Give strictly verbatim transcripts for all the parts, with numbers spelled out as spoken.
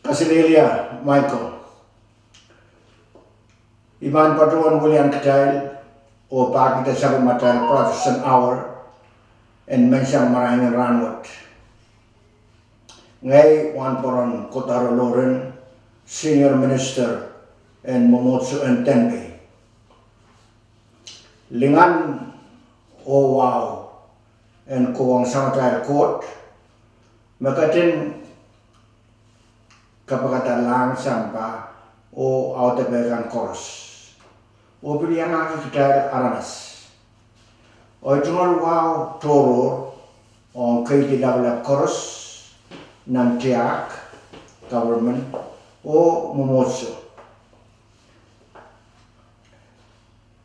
Kaselehlie Michael. I pahn patohwan welian kitail oh pahkihda sapwellimatail Protestant Hour en menseng marain en rahnwet. Ngehi wahnpoaron Kodaro Loren, Senior Minister en Mwomwohdiso en Pohnpei. Lingan oh wahu en kohwong samatail Koht me ketin kapikada lahng sampah oh audepe kan koaros, oh pil iangahki kitail aramas. Ei tungoal wahu tohrohr ong keidi lapalap koaros nan tiahk, government, oh mwomwohdiso.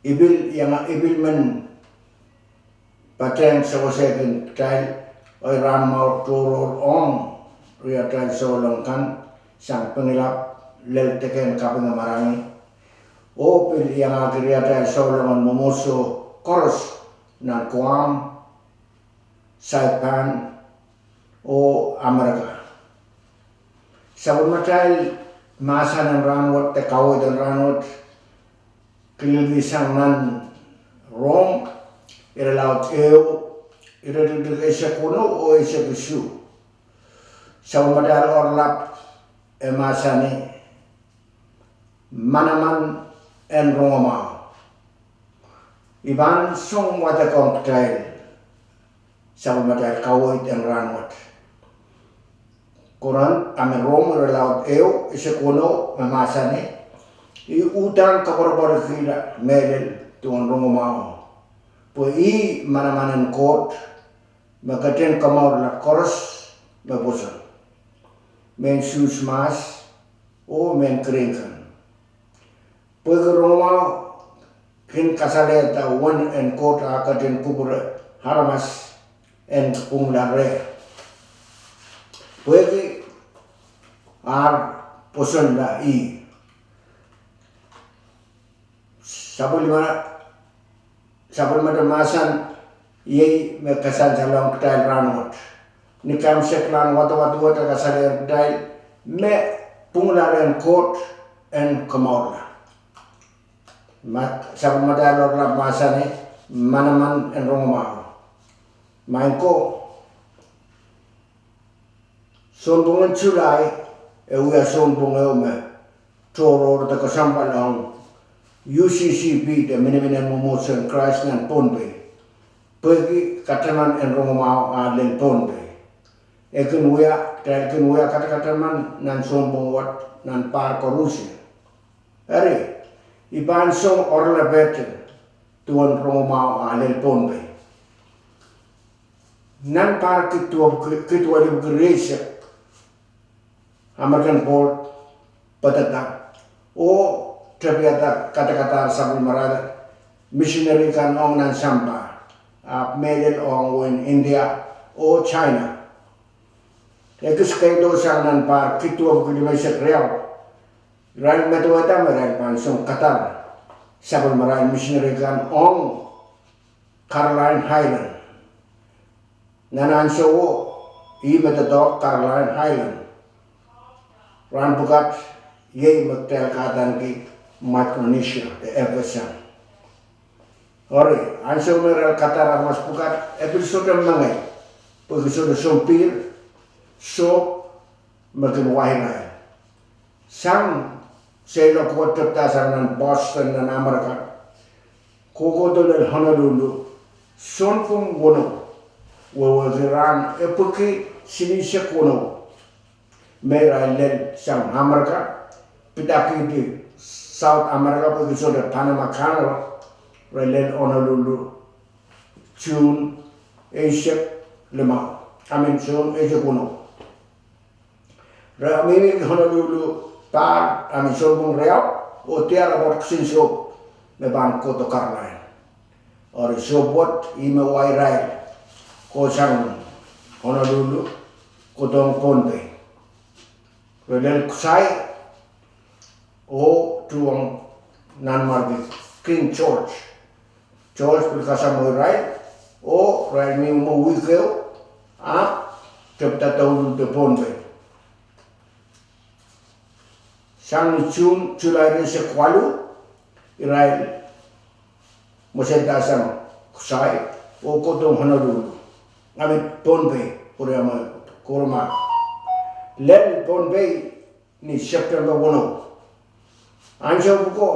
I pil iang, I pil men patehng sewesehkin kitail ei rahnmwahu tohrohr ong riatail souleng kan sang Pingelap lel deke en kapingamarangi, oh pil iangahki riatail souleng en mwomwohdiso koaros nan Guam, Saipan, oh Amerika. Sapwellimatail mahsen en rahnwet de kaweid en rahnwet kilkilsang nan Rom, irelaud ehu, iretikitik eisek weneu oh eisek isuh. Sapwellimatail oaralap e mahsanih, manaman en rongamwahu. I pahn song wadek ong kitail sapwellimatail kaweid en rahnwet. Korin, I mean Rom irelaud ehu eisek weneu me mahsanih, I uhdahn koapworopworkihla mehlel duwen rongamwahuo, pwe ih manaman en Koht me ketin komourla koaros me pwoson, mehn Suhs mahs oh mehn Krihk kan. Pwehki rongamwahu kin kasalehda uwen en Koht ah ketin kupwure aramas en pwungla reh, pwehki ar pwosonla ih. Sapwellime, sapwellimatail mahsen iei me kasansalohng kitail rahnwet. Ni kaimwseklahn wadawad wet e kasalehiong kitail me pwungla rehn Koht en komourla. Ma, sapwellimatail oaralap mahsanih, manaman en rongamwahu. Maing ko, sounpwungen Sulai e wia sounpwong ehu me tohrohr de kesempwal ong U C C P de miniminen Mwomwohdiso en Krais nan Pohnpei, pwehki kataman en rongamwahu ah lel Pohnpei. E kin wia, kitail kin wia katakataman nan sounpwong wet nan pahr koarusie. Eri, I pahn song oaralapehte duwen rongamwahu ah lel Pohnpei. Nan pahr kid duwepwiki, kid duwelipwiki rieisek, American Board pedada oh tepiada kadakadahr sapwellimarail misineri kan ong nan sampah, ahpw mehlel ong wehin India oh China. Ekis keido sang nan pahr kid duwepwiki limeisek riau, irail medewehda me irail pahn song kadar sapwellimarail misineri kan ong Caroline Island. Nan ansouo, ih me doadoahk Caroline Island. Rahn pwukat, iei me kitail kahdaneki Micronesia de F S M. Eri, ansou me irail kadar aramas pwukat, e pil sohte mengei, pwehki sohte sounpihr, sohp me kin wa irail. Sang seiloak wet tepda sang nan Boston nan Amerika, kohkohdo lel Honolulu, sounpwong weneu, wehwehki rahn epwiki silihsek weneu, me irail lel sang Amerika, pidakihdi South America pwehki sohte Panama Canal, re lel Honolulu, June eisek limau, I mean June eisek weneu. Re mihmi Honolulu pahr, I mean sounpwong riau, oh diar report kisin sohp me pahn kohdo Caroline. Eri sohp wet ih me wa irail kohsang Honolulu, kohdohng Pohnpei. Re lel kusai oh tuhwong Nanmwarki, King George. George pil kasamwo irail, oh irail mihmi mwo wihk ehu, ahpw tepda douluhl de Pohnpei. sang ni June, July rieisek waluh, irail mwesehda sang Kosrae oh kohdohng Honolulu, I mean Pohnpei, pwuriamwei, Koromahr. Lel Pohnpei ni September weneu. Ansou pwuko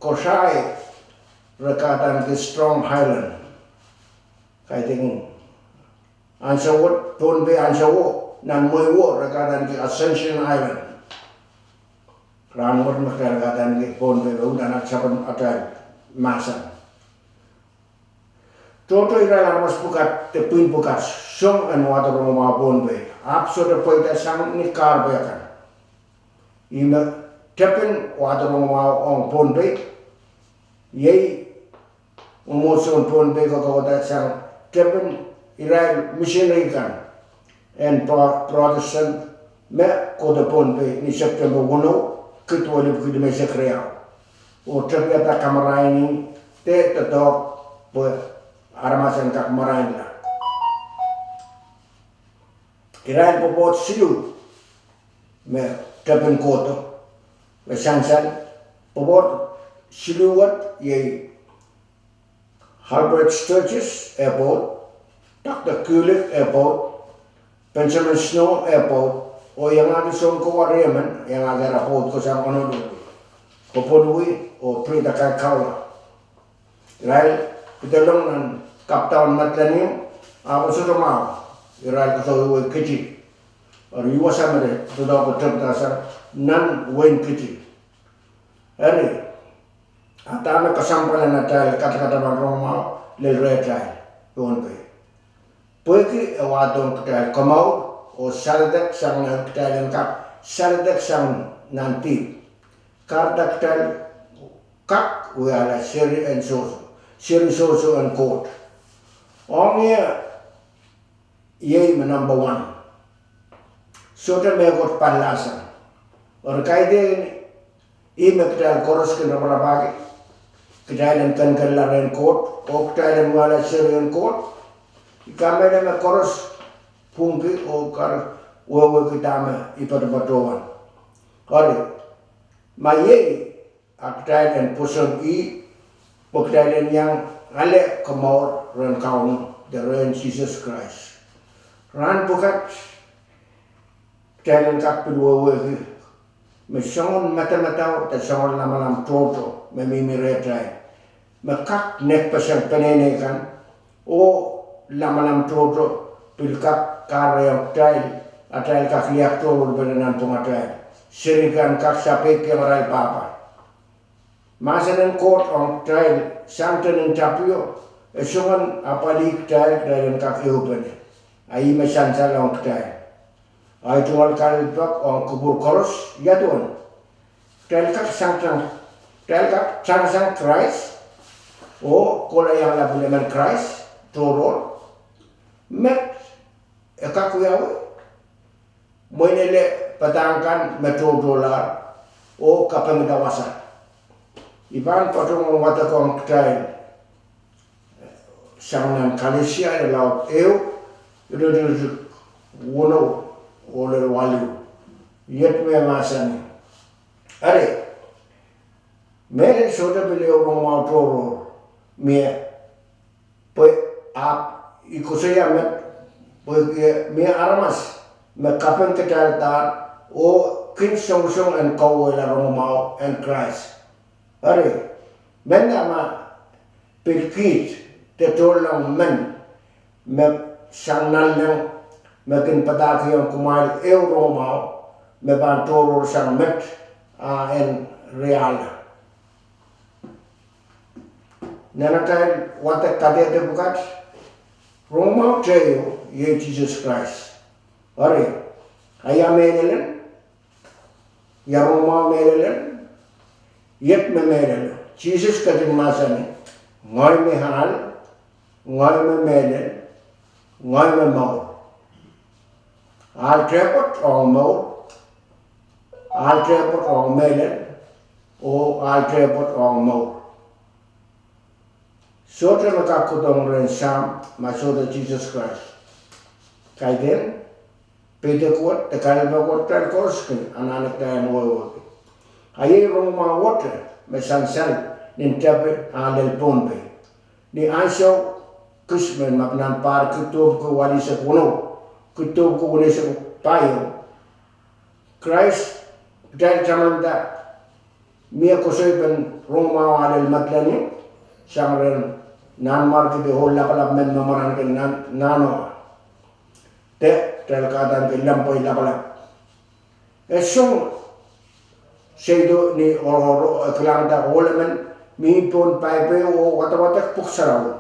Kosrae re kahdaneki Strong Island. Kaidehn ansou wet Pohnpei, ansou wo nan mwei wo re kahdaneki Ascension Island. Rahnwet me kitail kahdaneki Pohnpei, uhdahn sapwellime atail mahsen. Tohto irail aramas pwukat de pwihn pwukat song en wahdo rongamwahu Pohnpei, ahpw sohte pweida sang ni kahrepe kan. Ih me tepin wahdo rongamwahu ong Pohnpei, iei mwomwohdiso en Pohnpei kokouda sang tepin irail misineri kan en Pro-, Protestant me kohdo Pohnpei ni September weneu, kid duwau lipwiki limeisek riau. Oh tepiada kamarain de doadoahk pwe aramas en kak marainla. Irail pwopwoud siluh me tepin kohdo, me sansal, pwopwoud siluh wet iei Albert Sturgis eh pwoud, Doctor Kulik eh pwoud, Benjamin Snow eh pwoud, oh iangahki sounkowa riemen, iangahki ara pwoud ko sang Honolulu, Poponui oh Preeta Kai Kaula. Irail pidelong nan kapdaun Madolenihmw, ahpw sohte mwahu, irail koasoiwei Kiti. Eri wasa me re doadoahk tepda sang nan wehin Kiti. Eri, a dahme kesempwal en atail kadkadaman rongamwahu lel rehtail Pohnpei? Pwehki e wahdohng kitail komour oh saledek sang nan, kitail en kak saledek sang nan dihp. Kahrehda kitail kak wiahla seri en sohso, seri sohso en Koht. Ong ie, iei me number one. Sohte mehkot pallahsang. Eri kaidehn ih me kitail koaros kin raparapahki, kitail en kenkenla rehn Koht oh kitail en wiahla seri en Koht. I kamehlele me koaros pwungki oh kar wehwehki dahme I poatopoatowan. Eri, ma iei, a kitail en pwoson ih, pwe kitail en iang ale komour rehn Kauno de rehn Sises Krais. Rahn pwukat, kitail en kak pil wehwehki me soangen madamadau de soangen lamalam tohto me mihmi rehtail, me kak nekpeseng peneinei kan, oh lamalam tohto pil kak kahrehiong kitail, atail kak liak tohrohrpene nanpwungatail. Seri kan kak sapeikiong arail pahpa. Mahsen en Koht ong kitail sang tenin tapio, e soangen apwalih kitail, kitail en kak ehupene. A ih me sansal ong kitail. Ahi tungoal kalelapak ong kupwur koaros, ia duwen? Kitail kak sang, kitail kak sang sang Krais oh kohla iang lapil emen Krais tohrohr? Met e kak wiawi? Mwein ele padahk kan me tohtohlahr oh kapingida wasa. I pahn patohwan wadek ong kitail sang nan Kalesia irelaud ehu, iretikitik iretikitik weneu oh lel waluh. Iet me mahsanih: Eri, mehlel sohte pil ehu rongamwahu tohrohr, mie, pwe, ahpw I koasoia met, pwe mie aramas me kapingkitaildahr oh kin songosong en kauwehla rongamwahu en Krais. Eri, menda ma pil kiht de tohnleng men me sang nanleng me kin padahkihong kumwail ehu rongamwahu me pahn tohrohr sang met, a en riahla. Nan atail wadek kadehde pwukat, rongamwahu teio iei Sises Krais. Eri, a ia mehlelen? Ia rongamwahu mehlelen? Iet me mehlelo. Sises ketin mahsanih: Ngehi me ahl, ngehi me mehlel, ngehi me mour. Ahl tehpwoat ong mour, ahl tehpwoat ong mehlel, oh ahl tehpwoat ong mour. Sohte me kak kohdohng rehn Sahm ma sohte Sises Krais. Kaidehn, peidek wet de kalelapak wet kitail koaros kin anahne kitail en wehwehki. A iei rongamwahuwohte me sansal nin tepin ah lel Pohnpei. Ni ansou kis men, ma nan pahr kid duwepwiki walisek weneu, kid duwepwiki weneisek pahieu, Krais, kitail tamanda mie koasoipen rongamwahu ah lel Madolenihmw, sang rehn Nanmwarki de ohl lapalap men me mwaren kin nahnoa, de kitail kadaniki Lempwei Lapalap. E song seido ni oaroahro, e kilangada ohl emen mi pohn paipei oh wadawadek pwuhk sarawi.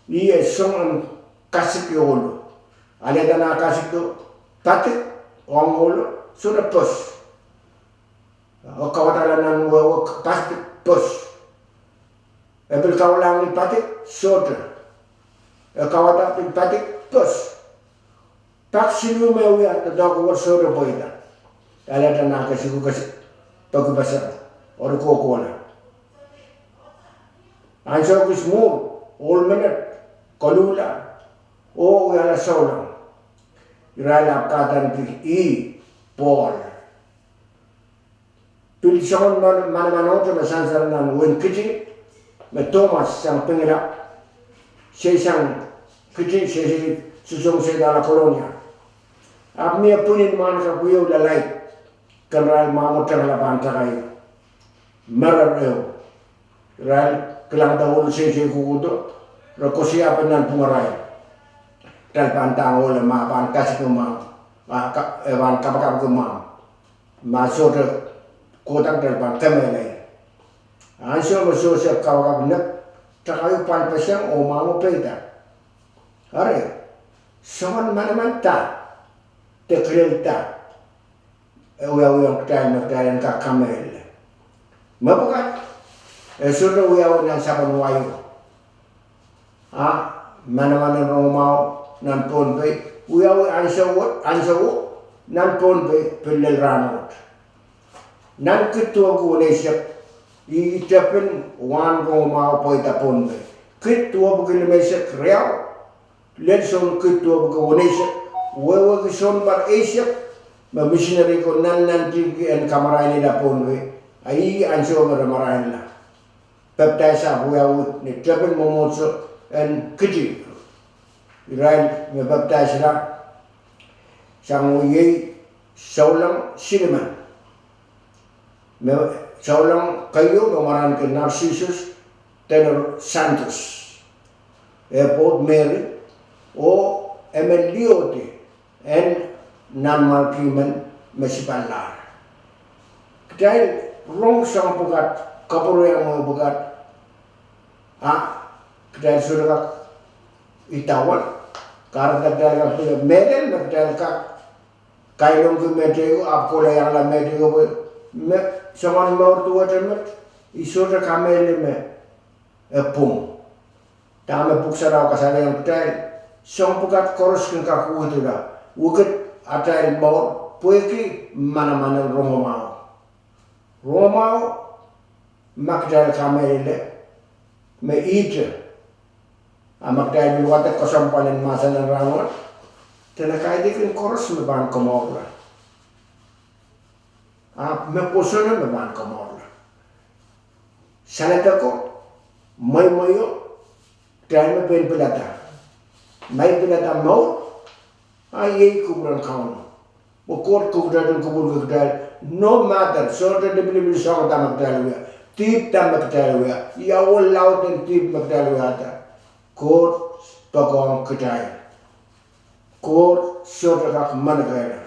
Ih e song en kasik ohlo. Alehda nah kasik, padik ong ohlo, sohte pos. E kawadahla nan wehwe, padik pos. E pil kaulahngih, padik sohte. E kawadahla, pil padik pos. Pak siluh me wia, doadoahk wet sohte pweida. Alehda nah kasik, kasik, peki pasa, eri kohkohla. Ansou kis mwuhr, ohl menet koluhla oh wiahla souleng. Irail ahpw kadaniki ih Pohl. Pil soangen manaman ohte me sansal nan wehin Kiti, me Tomas sang Pingilap, seisang Kiti, seisang, song seidala Kolonia. Ahpw mie pwinin mwahnakapw ieu lalaid, ken irail mwahmw tengala pahn takai, merer ehu. Irail kilangada ohl seisei kohkohdo, re koasoiahki nanpwungarail, kitail pahn ndahng ohl me pahn kasik mwahm, e pahn kapakapki mwahm. Ma sohte kohda, kitail pahn kemehlele. Ansou me Sosep kapakap, nek takai pwalpeseng oh mwahu peida. Eri, soangen manaman da, de kilel da, e wiawiong kitail me kitail en kak kamehlele. Mepwukat, e sohte wiawi nan sapwen wai o. A manaman en rongamwahu nan Pohnpei wiawi ansou, ansou nan Pohnpei pil lel rahnwet. Nan kid duwepwiki weneisek, ih tepin wahn rongamwahu pweida Pohnpei. Kid duwepwiki limeisek riau, lel soun kid duwepwiki weneisek, wehwehki sounpar eisek, me misineri ko nannantihki en kamarainihla Pohnpei, a ih ansou me re marainla. Pepdais ahpw wiawi ni tepin mwomwohdiso en Kiti. Irail me pepdaisla sang iei souleng silimen. Me souleng keieu me mwaren kin Narcissus de Santos, e pwoud Meri, oh e men liohdi en nanmwarki men me sipalahr. Kitail rong soahng pwukat, kapwuriamwei pwukat, a kitail sohte kak idawehn, kahrehda kitail kak pil mehlel me kitail kak kailongki mehteikan ahpw kohla iangala mehteikan pwe me soangen mour duwehte met, I sohte kamehlele me e pwung. Dahme Pwuhk Sarawi kasalehiong kitail, soahng pwukat koaros kin kak wihdola wekid atail mour pwehki manaman en rongamwahu. Rongamwahu, ma kitail kamehlele me ihte, a ma kitail pil wadek kesempwal en mahsen en rahnwet, dene kaidehkin koaros me pahn komourla. Ahpw me pwoson me pahn komourla. Saledeko, mweimweio, kitail me pein pilada. Ma I pilada mour, a iei kupwuren Kauno. Pwe Koht kupwurehdi kupwurki kitail, no matter, sohte lipilipil soahng da me kitail wia, dihp da me kitail wia, ia ohl laud en dihp me kitail wiahda, Koht poakohng kitail. Koht sohte kak manokehla.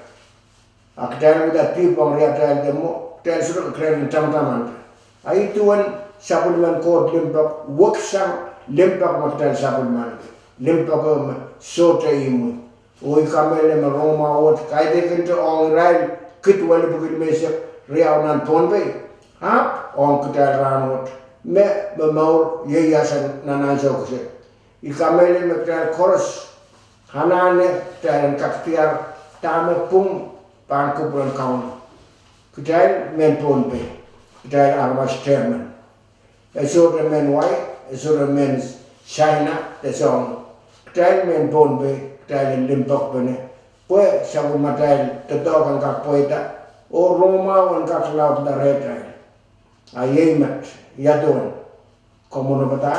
A kitail wia dihp ong riatail de mwo, kitail sohte kak, kitail en tamataman. A ih duwen sapwellimen Koht limpoak, weksang limpoak me kitail sapwellimanki. Limpoak me sohte imwi. Oh I kamehlele me rongamwahu wet kaidehkinte ong irail kid duwepwiki limeisek riau nan Pohnpei, ahpw ong kitail rahnwet, me, me mour ieias nan ansou kiset. I kamehlele me kitail koaros anahne kitail en kak diar dahme pwung pahn kupwuren Kauno. Kitail mehn Pohnpei, kitail aramas tehmen. E sohte mehn wai, e sohte mehn Saina de soahng. Kitail mehn Pohnpei, kitail en limpoakpene, pwe sapwellimatail doadoahk en kak pweida, Oh rongamwahu en kak laudla rehtail. A iei met, ia duwen komw onopada,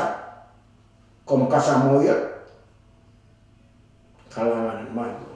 komw kasamwohier, kalahngan en maing.